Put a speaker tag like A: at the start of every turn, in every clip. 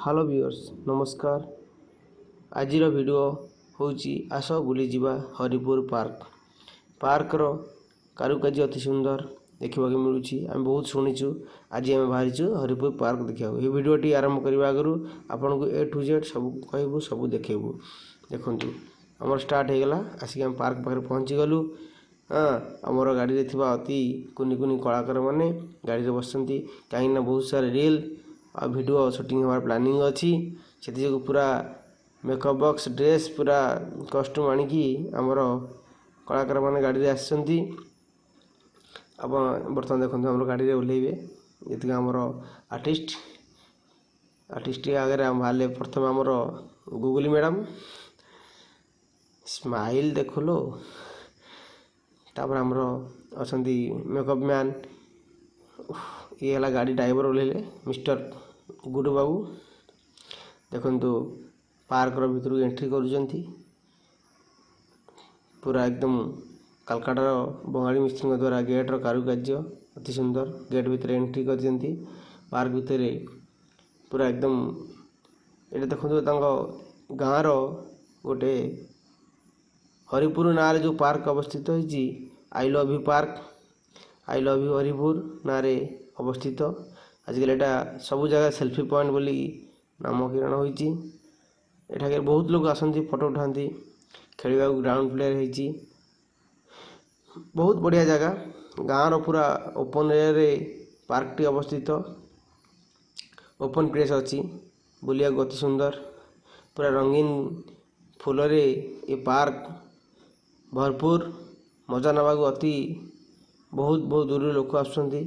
A: Hello viewers, ନମସ୍କାର। ଆଜିର video ହେଉଛି, ଆସ ବୁଲିଯିବା ହରିପୁର ପାର୍କ। ପାର୍କର କାରୁକାର୍ଯ୍ୟ ଅତି ସୁନ୍ଦର ଦେଖିବାକୁ ମିଳୁଛି। ଆମେ ବହୁତ ଶୁଣିଛୁ। ଆଜି ଆମେ ବାହାରିଛୁ ହରିପୁର ପାର୍କ ଦେଖିବାକୁ। ଏହି ଭିଡ଼ିଓଟି ଆରମ୍ଭ କରିବା ଆଗରୁ ଆପଣଙ୍କୁ ଏ ଟୁ ଜେଡ଼୍ ସବୁ କହିବୁ, ସବୁ ଦେଖେଇବୁ। ଦେଖନ୍ତୁ, ଆମର ଷ୍ଟାର୍ଟ ହେଇଗଲା। ଆସିକି ଆମେ ପାର୍କ ପାଖରେ ପହଞ୍ଚିଗଲୁ। ହଁ, ଆମର ଗାଡ଼ିରେ ଥିବା ଅତି କୁନି କୁନି କଳାକାରମାନେ ଗାଡ଼ିରେ ବସିଛନ୍ତି, କାହିଁକିନା ବହୁତ ସାରା ରିଲ୍ ଆଉ ଭିଡ଼ିଓ ସୁଟିଂ ହେବାର ପ୍ଲାନିଂ ଅଛି। ସେଥିଯୋଗୁଁ ପୁରା ମେକଅପ୍ ବକ୍ସ, ଡ୍ରେସ୍, ପୁରା କଷ୍ଟ୍ୟୁମ୍ ଆଣିକି ଆମର କଳାକାରମାନେ ଗାଡ଼ିରେ ଆସିଛନ୍ତି। ଆପଣ ବର୍ତ୍ତମାନ ଦେଖନ୍ତୁ, ଆମର ଗାଡ଼ିରେ ଓହ୍ଲେଇବେ ଯେତିକି ଆମର ଆର୍ଟିଷ୍ଟ। ଆର୍ଟିଷ୍ଟ ଆଗରେ ଆମ ବାହାରିଲେ। ପ୍ରଥମେ ଆମର ଗୁଗୁଲି ମ୍ୟାଡ଼ାମ୍, ସ୍ମାଇଲ୍ ଦେଖୁଲୋ। ତାପରେ ଆମର ଅଛନ୍ତି ମେକଅପ୍ ମ୍ୟାନ୍। ଇଏ ହେଲା ଗାଡ଼ି ଡ୍ରାଇଭର, ଓହ୍ଲେଇଲେ ମିଷ୍ଟର ଗୁଡୁ ବାବୁ। ଦେଖନ୍ତୁ, ପାର୍କର ଭିତରକୁ ଏଣ୍ଟ୍ରି କରୁଛନ୍ତି। ପୁରା ଏକଦମ କାଲକାଟାର ବଙ୍ଗାଳୀ ମିସ୍ତ୍ରୀଙ୍କ ଦ୍ୱାରା ଗେଟ୍ର କାରୁକାର୍ଯ୍ୟ ଅତି ସୁନ୍ଦର। ଗେଟ୍ ଭିତରେ ଏଣ୍ଟ୍ରି କରିଛନ୍ତି। ପାର୍କ ଭିତରେ ପୁରା ଏକଦମ ଏଇଟା ଦେଖନ୍ତୁ, ତାଙ୍କ ଗାଁର ଗୋଟେ ହରିପୁର ନାଁରେ ଯେଉଁ ପାର୍କ ଅବସ୍ଥିତ ହେଇଛି, I love you park, I love you Haripur ନାଁରେ ଅବସ୍ଥିତ। ଆଜିକାଲି ଏଇଟା ସବୁ ଜାଗା ସେଲ୍ଫି ପଏଣ୍ଟ ବୋଲି ନାମକରଣ ହୋଇଛି। ଏଠାକେ ବହୁତ ଲୋକ ଆସନ୍ତି, ଫଟୋ ଉଠାନ୍ତି। ଖେଳିବାକୁ ଗ୍ରାଉଣ୍ଡ ପ୍ଲେୟାର ହେଇଛି। ବହୁତ ବଢ଼ିଆ ଜାଗା। ଗାଁର ପୁରା ଓପନ୍ ଏରିଆରେ ପାର୍କଟି ଅବସ୍ଥିତ। ଓପନ୍ ପ୍ଲେସ୍ ଅଛି, ବୁଲିବାକୁ ଅତି ସୁନ୍ଦର। ପୁରା ରଙ୍ଗୀନ ଫୁଲରେ ଏ ପାର୍କ ଭରପୁର। ମଜା ନେବାକୁ ଅତି ବହୁତ ବହୁତ ଦୂରରୁ ଲୋକ ଆସୁଛନ୍ତି।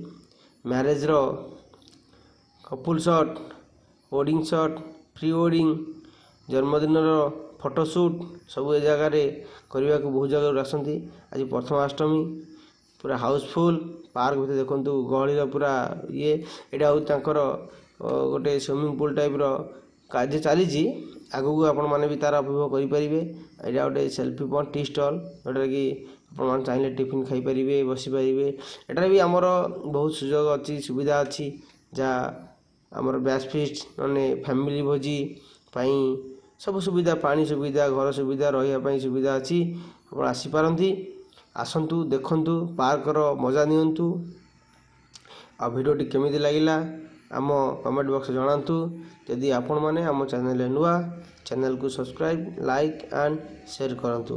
A: ମ୍ୟାରେଜ୍ର couple shot, wedding shot, pre wedding, ଜନ୍ମଦିନର ଫଟୋ ସୁଟ୍ ସବୁ ଏ ଜାଗାରେ କରିବାକୁ ବହୁତ ଜାଗାରୁ ଆସନ୍ତି। ଆଜି ପ୍ରଥମାଷ୍ଟମୀ, ପୁରା ହାଉସଫୁଲ୍। ପାର୍କ ଭିତରେ ଦେଖନ୍ତୁ ଗହଳିର ପୁରା ଇଏ। ଏଇଟା ହେଉଛି ତାଙ୍କର ଗୋଟେ ସୁଇମିଂ ପୁଲ୍ ଟାଇପ୍ର କାର୍ଯ୍ୟ ଚାଲିଛି। ଆଗକୁ ଆପଣମାନେ ବି ତାର ଉପଭୋଗ କରିପାରିବେ। ଏଇଟା ଗୋଟେ ସେଲ୍ଫି ପଏଣ୍ଟ, ଟି ଷ୍ଟଲ୍, ଯେଉଁଟାକି କି ଆପଣମାନେ ଚାହିଁଲେ ଟିଫିନ୍ ଖାଇପାରିବେ, ବସିପାରିବେ। ଏଠାରେ ବି ଆମର ବହୁତ ସୁଯୋଗ ଅଛି, ସୁବିଧା ଅଛି, ଯାହା ଆମର ବ୍ୟାଚ୍ ଫିଷ୍ଟ ମାନେ ଫ୍ୟାମିଲି ଭୋଜି ପାଇଁ ସବୁ ସୁବିଧା, ପାଣି ସୁବିଧା, ଘର ସୁବିଧା, ରହିବା ପାଇଁ ସୁବିଧା ଅଛି। ଆପଣ ଆସିପାରନ୍ତି। ଆସନ୍ତୁ, ଦେଖନ୍ତୁ, ପାର୍କର ମଜା ନିଅନ୍ତୁ। ଆଉ ଭିଡ଼ିଓଟି କେମିତି ଲାଗିଲା, ଆମ କମେଣ୍ଟ ବକ୍ସ ଜଣାନ୍ତୁ। ଯଦି ଆପଣମାନେ ଆମ ଚ୍ୟାନେଲରେ ନୂଆ, ଚ୍ୟାନେଲକୁ ସବସ୍କ୍ରାଇବ୍, ଲାଇକ୍ ଆଣ୍ଡ ସେୟାର କରନ୍ତୁ।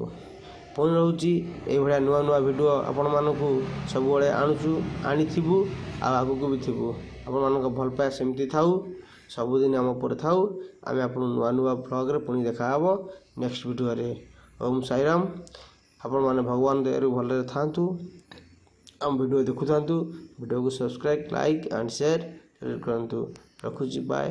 A: ପୁଣି ରହୁଛି, ଏଇଭଳିଆ ନୂଆ ନୂଆ ଭିଡ଼ିଓ ଆପଣମାନଙ୍କୁ ସବୁବେଳେ ଆଣୁଛୁ, ଆଣିଥିବୁ ଆଉ ଆଗକୁ ବି ଥିବୁ। ଆପଣମାନଙ୍କ ଭଲ ପାଇବା ସେମିତି ଥାଉ, ସବୁଦିନ ଆମ ଉପରେ ଥାଉ। ଆମେ ଆପଣଙ୍କୁ ନୂଆ ନୂଆ ଭ୍ଲଗ୍ରେ ପୁଣି ଦେଖାହେବ ନେକ୍ସଟ ଭିଡ଼ିଓରେ। ଓମ୍ ସାଇରାମ। ଆପଣମାନେ ଭଗବାନ ଦୟାରୁ ଭଲରେ ଥାଆନ୍ତୁ, ଆମ ଭିଡ଼ିଓ ଦେଖୁଥାନ୍ତୁ। ଭିଡ଼ିଓକୁ ସବସ୍କ୍ରାଇବ୍, ଲାଇକ୍ ଆଣ୍ଡ ସେୟାର କରନ୍ତୁ। ରଖୁଛି, ବାଏ।